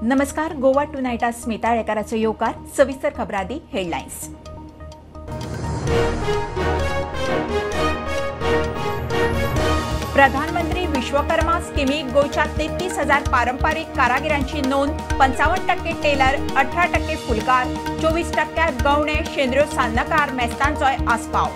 नमस्कार, गोवा टुनायटात स्मिता आळेकाराचो येवकार. सविस्तर खबरादी हेडलायन्स. प्रधानमंत्री विश्वकर्मा स्किमीक गोंयच्या 33,000 पारंपारीक कारागिरांची नोंद. 55% टेलर, 18% फुलकार, 24% गवणे, शेंद्र्यो सान्नकार, मेस्तांचोय आस्पाव.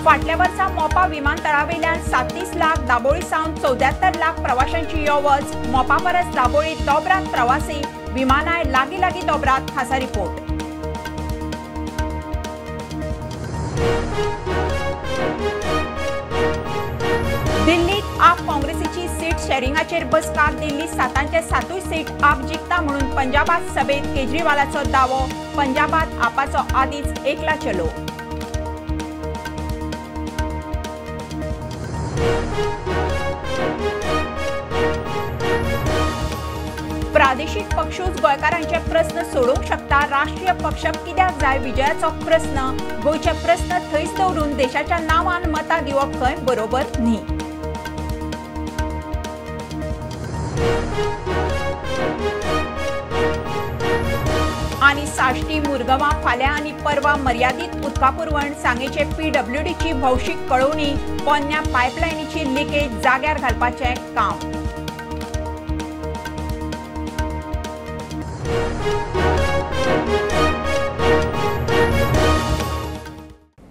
फाटल्या वर्सा मोपा विमानतळावेल्यान 37 लाख, दाबोळी सावन 74 लाख प्रवाशांची यो वच. मोपा परस दाबोळी दोबरात प्रवासी, विमानाय लागीं लागीं दोबरात. खासा रिपोर्ट. दिल्लीत आप काँग्रेसीची सीट शेरिंगाचेर बसका. दिल्ली 7च्या 7 सीट आप जिखता म्हणून पंजाबात सभेत केजरीवालाचो दावो. पंजाबात आपाचो आदींच एकला चलो. प्रादेशिक पक्षूच गोंयकारांचे प्रस्न सोडोवंक शकता. राष्ट्रीय पक्ष कित्याक जाय विजयाचो प्रस्न. गोंयचे प्रस्न थंयच दवरून देशाच्या नांवान मतां दिवप खंय बरोबर न्ही. आनी साश्टी, मुरगांवां फाल्यां आनी परवा मर्यादीत उदका पुरवण. सांगेचे पीडब्ल्यूडीची भौशीक कळोवणी. पोन्न्या पायपलायनीची लिकेज जाग्यार घालपाचें काम.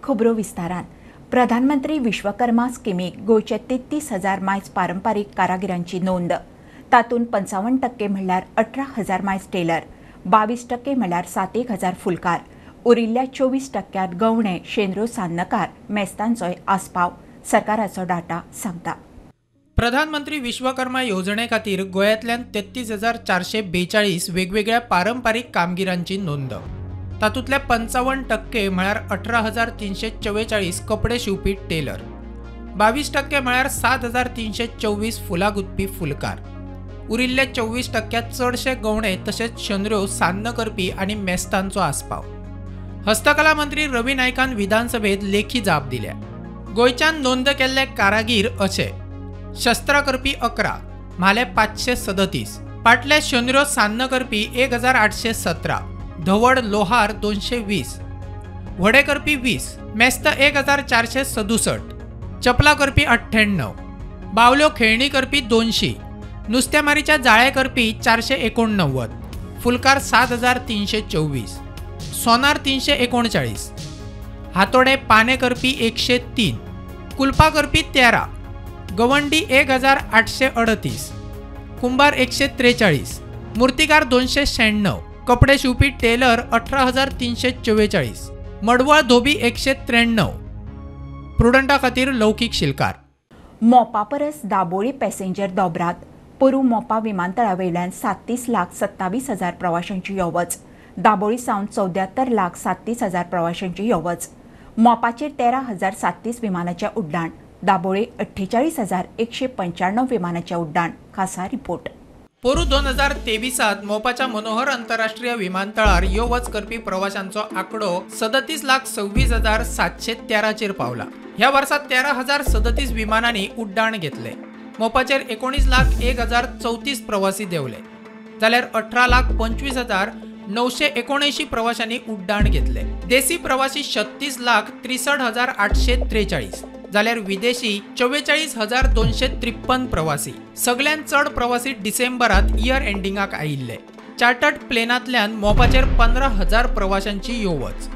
खबरो विस्तारान. प्रधानमंत्री विश्वकर्मा स्किमीक गोंयचे 33,000 मायज पारंपारीक कारागिरांची नोंद. तातूंत 55% म्हणल्यार 18,000 मायज टेलर, 22% म्हणल्यार 7,000 फुलकार, उरिल्ल्या 24% गवणे, शेंद्रो सान्नकार, मेस्तांचोय आस्पाव. सरकाराचो डाटा सांगता. प्रधानमंत्री विश्वकर्मा येवजणे खातीर गोंयांतल्यान 33,442 वेगवेगळ्या पारंपारीक कामगिरांची नोंद. तातूंतले 55% म्हळ्यार 18,344 कपडे शिंवपी टेलर, 22% म्हळ्यार 7,324 फुलां गुंतपी फुलकार, उरिल्ले 24% चडशे गवणे तशेंच शेंद्र्यो सान्न करपी आनी मेस्तांचो आस्पाव. हस्तकला मंत्री रवी नायकान विधानसभेत लेखी जाप दिल्या. गोंयच्यान नोंद केल्ले कारागीर अशे: शस्त्रां करपी 11, म्हाले 537, पाटले शेंद्र्यो सान्न करपी 1,817, धवड लोहार 220, व्हडे करपी 20, मेस्त 1,467, चपला करपी 98, बावल्यो खेळणी करपी 200, नुस्तेमारीच्या जाळे करपी 489, फुलकार 7,324, सोनार 339, हातोडे पाने करपी 103, कुलपा करपी 13, गवंडी 1,838, कुंभार 143, मूर्तिकार 296, कपडे शिवपी टेलर 18,344, मडवळ धोबी 193. प्रुडंटा खातीर लौकीक शिलकार. मोपा परस दाबोळी पॅसेंजर दोबरात. पोरूं मोपा विमानतळावेल्यान 37,27,000 प्रवाशांची यो वच. दाबोळी सावन 74,37,000 प्रवाशांची यो वच. मोपाचेर 13,037 विमानाचें उड्डाण, दाबोळी 48,195 विमानाचें उड्डाण. खासा रिपोर्ट. पोरूं 2023 मोपाच्या मनोहर आंतरराष्ट्रीय विमानतळार यो वच करपी प्रवाशांचो आंकडो 37,26,713 पावला. ह्या वर्सा 13,037 विमानांनी उड्डाण घेतले. मोपाचेर 19,01,034 प्रवासी देंवले, जाल्यार 18,25,979 प्रवाशांनी उड्डाण घेतले. देसी प्रवासी 36,63,843, जाल्यार विदेशी 44,253 प्रवासी. सगळ्यांत चड प्रवासी डिसेंबरात इयर एंडिंगाक आयिल्ले. चार्टर्ड प्लेनांतल्यान मोपाचेर 15,000 प्रवाशांची यो वच.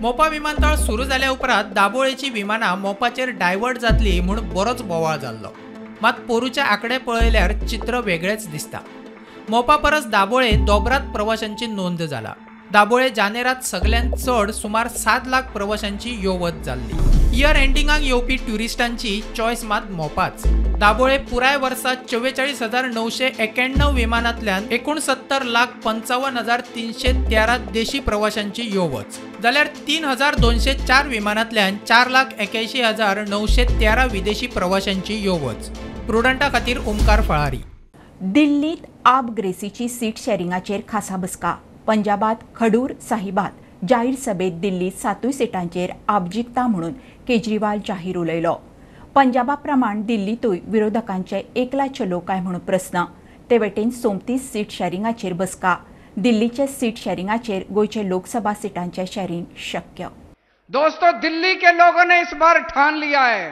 मोपा विमानतळ सुरू जाल्या उपरांत दाबोळेची विमानां मोपाचेर डायवर्ट जातली म्हूण बरोच बोवाळ जाल्लो. मात पोरूचे आंकडे पळयल्यार चित्र वेगळेच दिसता. मोपा परस दाबोळे दोबरात प्रवाशांची नोंद जाला. दाबोळे जानेरात सगळ्यांत चड सुमार 7 लाख प्रवाशांची यो वच जाल्ली. इयर एंडिंगाक येवपी ट्युरिस्टांची चॉयस मात मोपाच. दाबोळे पुराय वर्सा 44,991 विमानांतल्यान 69,55,313 देशी प्रवाशांची यो वच, जाल्यार 3,204 विमानांतल्यान 4,81,913 विदेशी प्रवाशांची यो वच. प्रुडंटा खातीर ओमकार फळारी. दिल्लीत आप ग्रेसीची सीट शेरिंगाचेर खासा बसका. पंजाबात खडूर साहिबात जाहीर सभेत दिल्लीत 7 सिटांचेर आप जिखता म्हणून केजरीवाल जाहीर उलयलो. पंजाबा प्रमाण दिल्लीतूय विरोधकांचे एकला चलो काय म्हणून प्रस्न. ते वटेन सोमतीच सीट शॅरिंगाचेर बसका. दिल्लीचे सीट शॅरिंगाचेर गोंयचे लोकसभा सिटांचे शॅरिंग शक्य. दोस्तों, दिल्ली के लोगों ने इस बार ठान लिया है.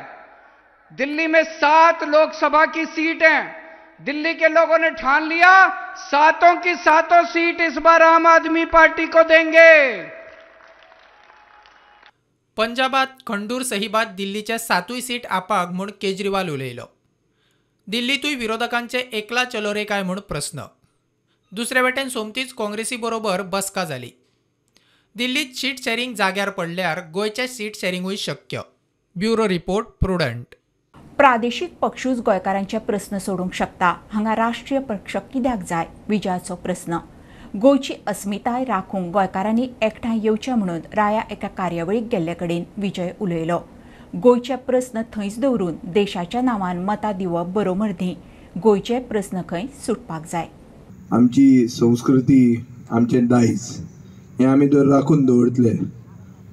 दिल्ली में 7 लोकसभा की सीट हैं. दिल्ली के लोगों ने ठान लिया, 7 की 7 सीट इस बार आम आदमी पार्टी को देंगे. पंजाबात खंडूर सहिबात दिल्लीच्या 7 सीट आपाक म्हूण केजरीवाल उलयलो. दिल्लीतूय विरोधकांचे एकला चलो रे काय म्हूण प्रस्न. दुसरे वटेन सोमतीच काँग्रेसी बरोबर बसका जाली. दिल्लीत सीट शॅरिंग जाग्यार पडल्यार गोंयचे सीट शॅरिंगूय शक्य. Bureau report, Prudent. प्रादेशीक पक्षूच गोंयकारांचे प्रस्न सोडूंक शकता, हांगा राष्ट्रीय पक्ष कित्याक जाय विजयाचो प्रस्न. गोंयची अस्मिताय राखूंक गोंयकारांनी एकठांय येवचें म्हणून राया एका कार्यावळीक गेल्ले कडेन विजय उलयलो. गोंयचे प्रस्न थंयच दवरून देशाच्या नांवान मतां दिवप बरोबर न्ही, गोंयचे प्रस्न खंय सुटपाक जाय. आमची संस्कृती, आमचें दायज हें आमी जर राखून दवरतले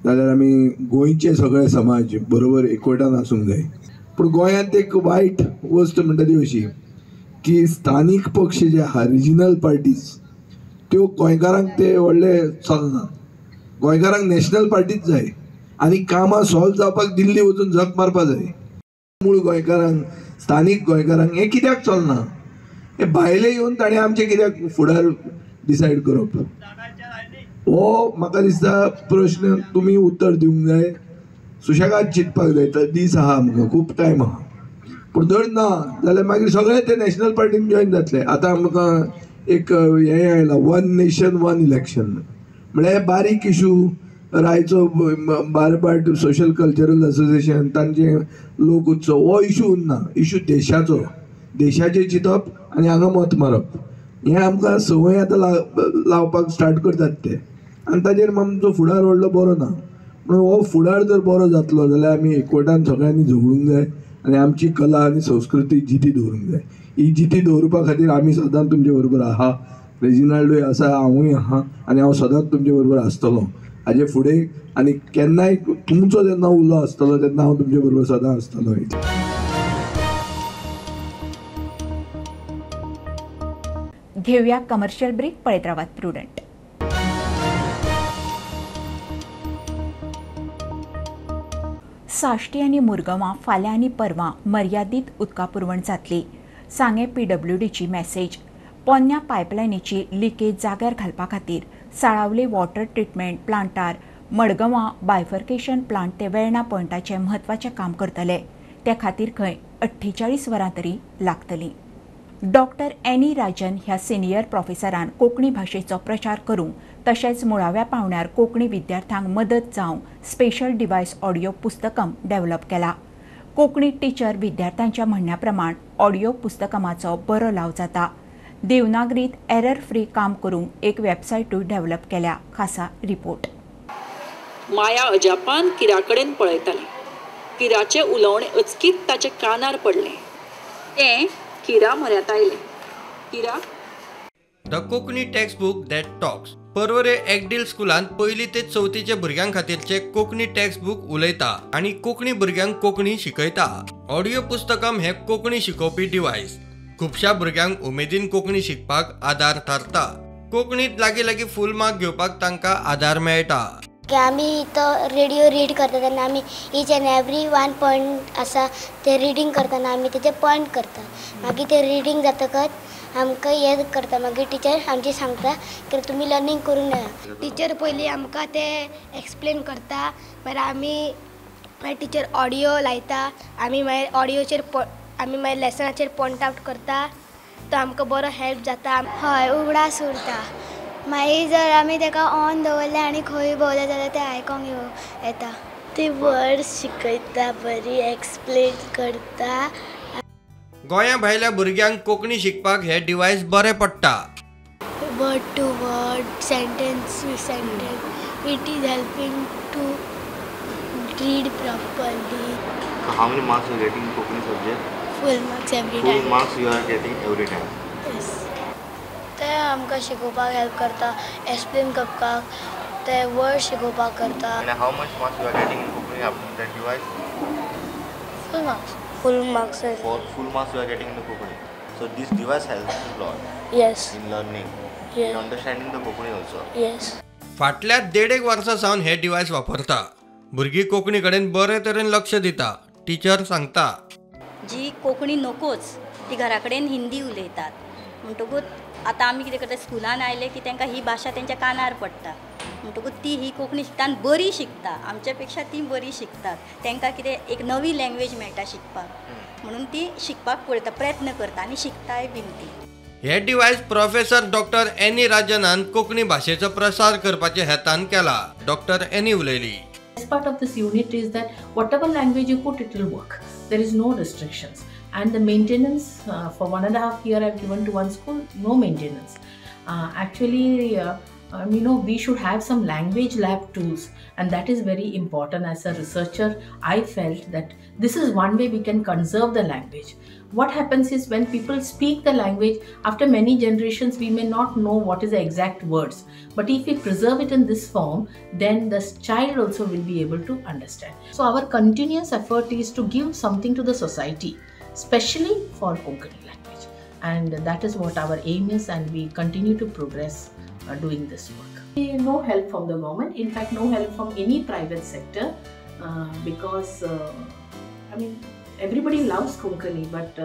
जाल्यार आमी गोंयचे सगळे समाज बरोबर एकवटान आसूंक जाय. पूण गोंयांत एक वायट वस्त म्हणटा ती अशी की स्थानीक पक्ष जे आहा, रिजनल पार्टीज, त्यो गोंयकारांक ते व्हडले चलना. गोंयकारांक नॅशनल पार्टीच जाय आनी कामां सॉल्व जावपाक दिल्ली वचून झक मारपा जाय. मूळ गोंयकारांक, स्थानीक गोंयकारांक हें कित्याक चलना? हे भायले येवन ताणें आमचें कित्याक फुडार डिसायड करप? हो म्हाका दिसता प्रश्न तुमी उत्तर दिवंक जाय. सुशेगाद चिंतपाक जाय. दीस आहा आमकां, खूब टायम आहा. पूण जर ना जाल्यार मागीर सगळे ते नॅशनल पार्टीन जॉयन जातले. आतां आमकां एक हें आयलां, वन नेशन वन इलेक्शन, म्हळ्यार बारीक इशू रायचो बारबाट सोशल कल्चरल असोसिएशन, तांचे लोक उत्सव, हो इशू उरना. इशू देशाचो, देशाचें चिंतप आनी हांगा मत मारप हें आमकां संवय आतां लावपाक स्टार्ट करतात ते. आनी ताजेर आमचो फुडार व्हडलो बरो ना. म्हणून हो फुडार जर बरो जातलो जाल्यार आमी एकवटान सगळ्यांनी झगडूंक जाय आनी आमची कला आनी संस्कृती जिती दवरूंक जाय. ही जिती दवरपा खातीर आमी सदांच तुमचे बरोबर आहा. रेजिनाल्डूय आसा, हांवूय आहा आनी हांव सदांच तुमचे बरोबर आसतलो हाजे फुडें. आनी केन्नाय तुमचो जेन्ना उलो आसतलो तेन्ना हांव तुमचे बरोबर सदां आसतलो. घेवया कमर्शियल ब्रेक. पळयत रावात प्रुडंट. साश्टी आनी मुरगांवां फाल्यां आनी परवां मर्यादीत उदका पुरवण जातली. सांगें पीडब्ल्यूडीची मॅसेज. पोन्न्या पायपलायनीची लिकेज जाग्यार घालपा खातीर साळावले वॉटर ट्रिटमेंट प्लांटार मडगांवां बायफर्केशन प्लांट ते वेर्णा पॉयंटाचें म्हत्वाचें काम करतले. ते खातीर खंय 48 वरां तरी लागतलीं. डॉक्टर एनी राजन ह्या सिनियर प्रोफेसरान कोंकणी भाशेचो प्रचार करूंक तशेंच मुळाव्या पावंड्यार कोंकणी विद्यार्थ्यांक मदत जावंक स्पेशल डिवायस ऑडियो पुस्तकम डेव्हलप केला. कोंकणी टिचर विद्यार्थ्यांच्या म्हणण्या प्रमाण ऑडियो पुस्तकमाचो बरो लाव जाता. देवनागरीत एरर फ्री काम करूंक एक वेबसायटूय डेव्हलप केल्या. खासा रिपोर्ट. माया अजापान किराकडेन पळयतालें. किराचें उलोवणें अचकीत ताच्या कानार पडलें. तें किरा म्हऱ्यांत आयलें. Kira, the Konkani text book that talks. Porvorim एकडील स्कुलांत पयली ते चवथीच्या भुरग्यां खातीरचे कोंकणी टेक्स्ट बूक उलयता आनी कोंकणी भुरग्यांक कोंकणी शिकयता. ऑडियो पुस्तकम हे कोंकणी शिकोवपी डिवायस खुबश्या भुरग्यांक उमेदीन कोंकणी शिकपाक आदार थारता. कोंकणीत लागीं लागीं फूल मार्क घेवपाक तांकां आदार मेळटा. की आमी तो रेडियो रीड करता तेन्ना आमी each and every one point आसा ते रिडींग करतना आमी तेजे पॉयंट करता. मागीर ते रिडींग जातकच आमकां हें करता. मागीर टिचर आमची सांगता की तुमी लर्नींग करूंक जाय. टिचर पयलीं आमकां ते एक्सप्लेन करता, मागीर आमी मागीर टिचर ऑडियो लायता, आमी मागीर ऑडियोचेर आमी मागीर लेसनाचेर पॉयंट आवट करता, तो आमकां बरो हेल्प जाता. हय, उगडास उरता. मागीर जर आमी ताका ऑन दवरलें आनी खंय भोंवले जाल्यार तें आयकोंक येता. ती वर्ड्स शिकयता, बरी एक्सप्लेन करता. गोंया भायल्या भुरग्यांक कोंकणी शिकपाक हे डिवायस बरें पडटा. Word to word, sentence to sentence, it is helping to read properly. How many marks you are getting in Konkani subject? Full marks every time. Full marks you are getting every time. Yes. ते आमकां शिकोवपाक help करता, explain करपाक, ते word शिकोवपाक करता. And how much marks you are getting in Konkani after that device? Full marks. Full marks. For full marks you are getting in the Konkani. So this device helps a lot. Yes. In learning. Yes. In understanding the Konkani also. Yes. फाटल्या 1.5 वर्सां सावन हे device वापरता. भुरगीं कोंकणी कडेन बरे तरेन लक्ष दिता. टिचर सांगता जी कोंकणी नकोच ती घरा कडेन हिंदी उलयतात. म्हणटकूच आतां आमी कितें करता, स्कुलान आयले की तांकां ही भाशा तेंच्या कानार पडटा, म्हणटकूच ती ही कोंकणी शिकता आनी बरी शिकता, आमच्या पेक्षा ती बरी शिकतात. तांकां कितें एक नवी लँग्वेज मेळटा शिकपाक, म्हणून ती शिकपाक पळयता, प्रयत्न करता आनी शिकताय बीन ती. हे डिवायस प्रोफेसर डॉक्टर एनी राजनान कोंकणी भाशेचो प्रसार करपाच्या हेतान केला. डॉक्टर एनी उलयली. As part of this unit is that whatever language you put, it will work. There is no restrictions. And the maintenance for 1.5 years I've given to one school, no maintenance. Actually, you know, we should have some language lab tools, and that is very important. As a researcher, I felt that this is one way we can conserve the language. What happens is when people speak the language, after many generations, we may not know what is the exact words. But if we preserve it in this form, then the child also will be able to understand. So our continuous effort is to give something to the society, especially for Konkani language. And that is what our aim is, and we continue to progress doing this work. No help from the government, in fact, no help from any private sector, because, I mean, everybody loves Konkani, but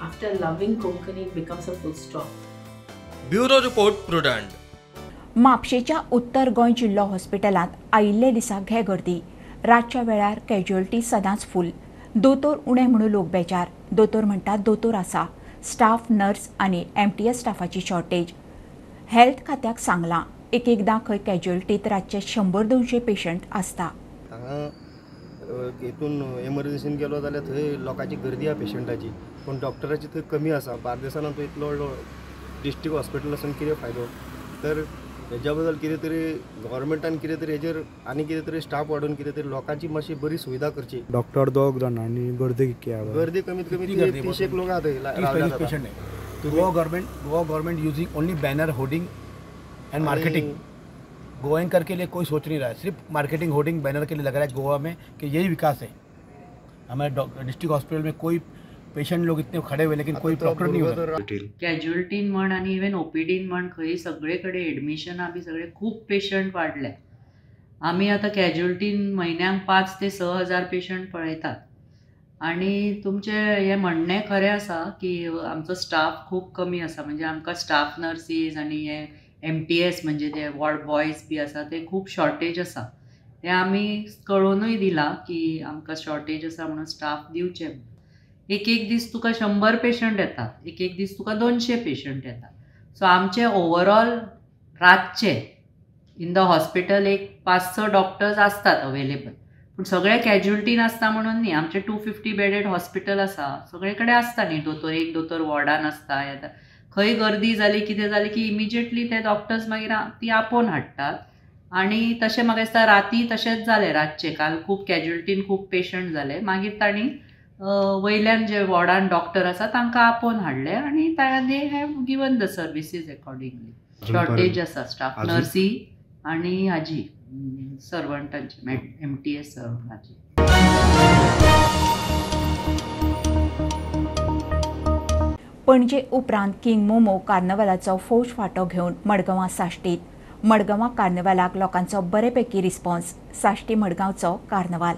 after loving Konkani, it becomes a full stop. Bureau Report, Prudent. म्हापशेच्या उत्तर गोंय जिल्लो हॉस्पिटलांत आयिल्ले दिसा घे गर्दी. रातच्या वेळार casualty सदांच फूल. दोतोर उणे म्हणून लोक बेजार. दोतोर म्हणटात दोतोर आसा, स्टाफ नर्स आनी एमटीएस स्टाफाची शॉर्टेज. हेल्थ खात्याक सांगलां, एक एकदां खंय कॅज्युअल्टीत रातचे 100-200 पेशंट आसता. हांगा हेतून एमर्जन्सीन गेलो जाल्यार थंय लोकांची गर्दी आसा पेशंटाची, पूण डॉक्टराची थंय कमी आसा. बार्देसांत आमचो इतलो व्हडलो डिस्ट्रिक्ट हॉस्पिटल आसून कितें फायदो? तर हेज्या बद्दल कितें तरी गव्हर्मेंटान कितें तरी हेजेर आनी कितें तरी स्टाफ वाडोवन कितें तरी लोकांची मातशी बरी सुविधा करची. डॉक्टर दोग जाण आनी गर्दी कितकी आसा? गर्दी कमीत कमी 30 लोक आसा थंय. Goa government using only banner hoarding and marketing. Goenkar K लिए कोई सोच नहीं रहा है, सिर्फ मार्केटिंग होर्डिंग बैनर के लिए लग रहा है गोवा में कि यही विकास है. हमारे डिस्ट्रिक्ट हॉस्पिटल में कोई पेशेंट लोग इतने खड़े हुए लेकिन कोई डॉक्टर नहीं होता. कॅज्युअल्टीन म्हण आनी इवन ओपीडीन म्हण खंय सगळे कडेन एडमिशनां बी सगळे खूब पेशंट वाडले. आमी आतां कॅज्युअल्टीन म्हयन्याक 5 ते 6 हजार पेशंट पळयतात. आनी तुमचें हें म्हणणें खरें आसा की आमचो स्टाफ खूब कमी आसा, म्हणजे आमकां स्टाफ नर्सीज आनी हे एमटीएस म्हणजे ते वॉर्ड बॉयज बी आसा ते खूब शॉर्टेज आसा. हें आमी कळोवनूय दिलां की आमकां शॉर्टेज आसा म्हणून स्टाफ दिवचे. एक एक दीस तुका 100 पेशंट येतात, एक एक दीस तुका 200 पेशंट येतात. सो आमचे ओवरऑल रातचे इन the hospital एक 5-6 डॉक्टर्स आसतात अवेलेबल, पूण सगळे कॅज्युअल्टीन आसता म्हणून न्ही. आमचे 250 बेडेड हॉस्पिटल आसा, सगळे कडेन आसता न्ही दोतोर, एक दोतोर वॉर्डान आसता. येता खंय गर्दी जाली कितें जाली की इमिजिएटली ते डॉक्टर्स मागीर ती आपोवन हाडटात. आनी तशें म्हाका दिसता राती तशेंच जालें, रातचें काल खूब कॅज्युअल्टीन खूब पेशंट जाले, मागीर तांणी वयल्यान जे वॉर्डान डॉक्टर आसा तांकां आपोवन हाडले आनी they have given the services accordingly. Shortage आसा स्टाफ नर्सी आनी हाजी सर्वंटांची, एमटीएस सर्वंटांची. पणजे उपरांत किंग मोमो कार्नवालाचो फौज फांटो घेवन मडगांवां साश्टीत. मडगांवां कार्नवालाक लोकांचो बरेपैकी रिस्पॉन्स. साश्टी मडगांवचो कार्नवाल.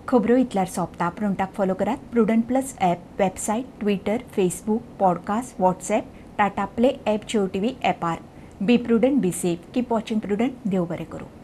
खबरो इतल्यार सोंपता. प्रुडंटाक फॉलो करात Prudent plus app, website, Twitter, Facebook, podcast, WhatsApp, Tata Play app, Jio TV ॲपार. Be prudent, be safe, keep watching Prudent. देव बरें करूं.